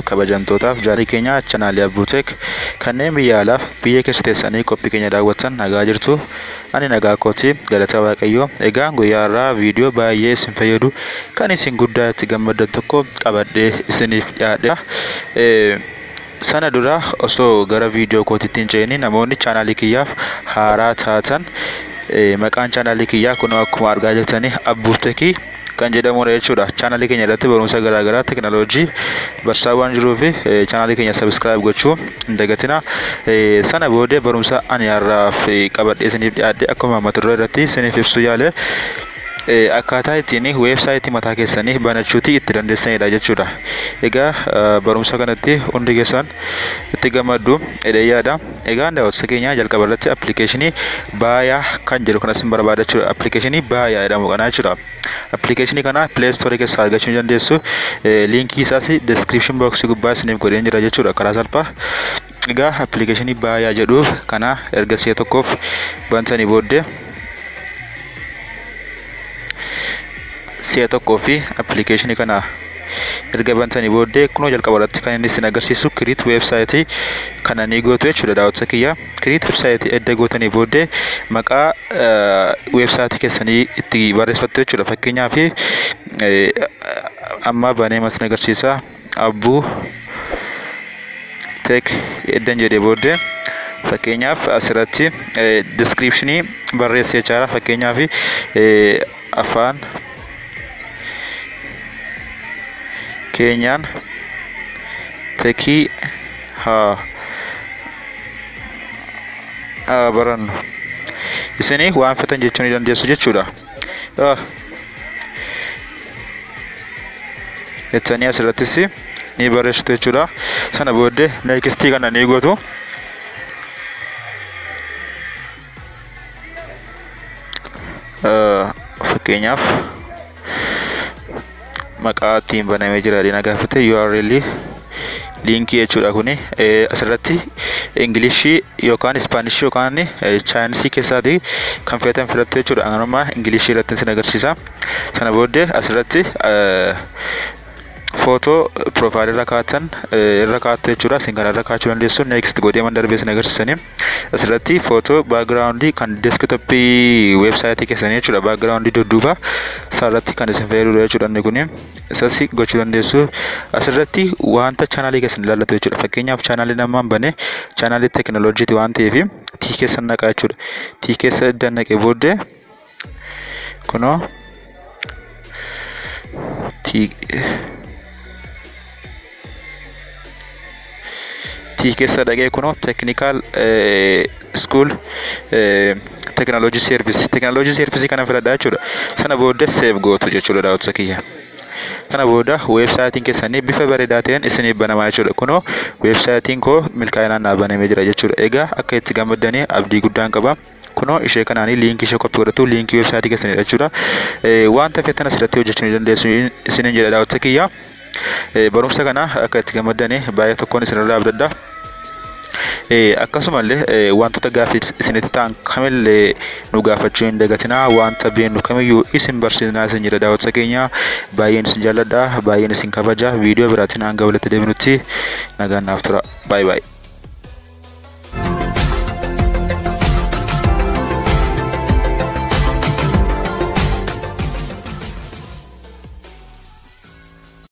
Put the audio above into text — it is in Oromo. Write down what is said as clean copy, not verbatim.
Kabajamtootaaf jaalii keenya chaanaalii Abbuuteek kanneen biyya alaaf biyya keessa teessanii qophii keenya daawwattan, nagaa jirtu? Ani nagaa kooti, galata Waaqayyoo. Egaa guyyaa har'aa viidiyoo baay'ee isin fayyadu kan isin guddaa itti gammaddan tokko qabadhee isiniif dhiyaadhe. Sana dura osoo gara viidiyoo kootiitti hin ce'in, namoonni chaanaalii kiyyaaf haaraa taatan, maqaan chaanaalii kiyyaa kun akkuma argaa jirtanii Abbuuteekii kan jedhamudha jechuudha. Chaanaalii keenya irratti barumsa garaagaraa teekinooloojii barsiisaa waan jiruuf, chaanaalii keenya subscribe gochuu hin dagatina. Sana booda barumsa ani har'aaf qabadhee isiniif dhiyaadhe, akkuma mata duree irratti isiniif ibsuu yaale, akkaataa ittiin weebsaayitii mataa keessanii banachuuti itti dandeessanidha jechuudha. Egaa barumsa kanatti hundi keessan itti gammaddu jedhee yaada. Egaa daawwattoota keenya, jalqaba irratti appilikeeshinii Baayaa kan jedhu kanas hin barbaada jechuudha. Appilikeeshinii Baayaa jedhamu kana jechuudha. Appilikeeshinii kana Play Store keessaa argachuu ni dandeessu. Liinkii isaas description box gubbaa isiniif godheen jira jechuudha karaa salphaa. Egaa appilikeeshinii Baayaa jedhu kana erga si'a tokkoof bantanii booddee, si'a tokkoo fi appilikeeshinii kana erga bantanii booddee, kunoo jalqaba irratti kan inni isin agarsiisu create website kana ni gootu jechuudha, daawwattoota kiyya. Create website edda gootanii booddee maqaa weebsaayitii keessanii itti barreeffattu jechuudha. Fakkeenyaaf amma banee isin agarsiisa, Abbuu Tech eddan jedhee booddee, fakkeenyaaf asirratti descriptionii barreessee jechaadha. Fakkeenyaaf afaan keenyaan techii haa barannu. Isinii waan fetan jechuu ni dandeessu jechuudha. Jettanii asirrattis ni barreessitu jechuudha. Sana booddee nextii kana ni gootu. Fakkeenyaaf maqaa ittiin banamee jira jedhee na gaafate, URL liinkii jechuudha kuni. Asirratti Ingilishii yookaan Ispaanishii yookaan Chaayinisii keessaati kan feetan filattu jechuudha. Anuma Ingilishii irratti isin agarsiisa. Sana booddee asirratti footoo piroofaayilii irra kaa'atan irra kaa'attu jechuudha. Isin kana irra kaa'achuu dandeessu. Next godhee man darbee isin agarsiisanii. Asirratti footoo backgroundii kan desktopii weebsaayitii keessanii jechuudha. Backgroundii dudduuba isaarratti kan isin fayyadudha jechuudha inni kuni. Isas gochuu dandeessu. Asirratti wanta chaanaalii keessan ilaallatu jechuudha. Fakkeenyaaf chaanaalii namaan bane chaanaalii teekinooloojiiti waan ta'eef tii keessa naqaa jechuudha. Tii keessa edda naqee booddee kunoo tii keessa dhaqee kunoo technical school technology service, technology service kana filadhaa jechuudha. Sana booda save gootu jechuudha, daawwattoota kiyya. Sana booda weebsaayitiin keessanii bifa bareedaa ta'een isiniif banamaa jechuudha. Kunoo weebsaayitiin koo milkaa'inaan naaf banamee jira jechuudha. Egaa akka itti gammaddanii abdii guddaan qaba. Kunoo ishee kanaanii liinkii ishee copy godhatu, liinkii weebsaayitii keessanii jechuudha. Wanta feetan asirratti hojjechuu ni dandeessu isiniin jedha, daawwattoota kiyya. Barumsa kana akka itti gammaddanii baay'ee tokkoon isinirraa abdadha. Akkasumallee wantoota gaaffii isinitti ta'an kamillee nu gaafachuu hin dagatinaa, wanta beeknu kamiyyuu isin barsiisnaa isin jedha, daawwattoota keenya. Baay'een isin jaalladha, baay'een isin kabaja. Viidiyoo biraatiin hanga walitti deebinutti nagaan naaf tura. Baay'ee baay'ee.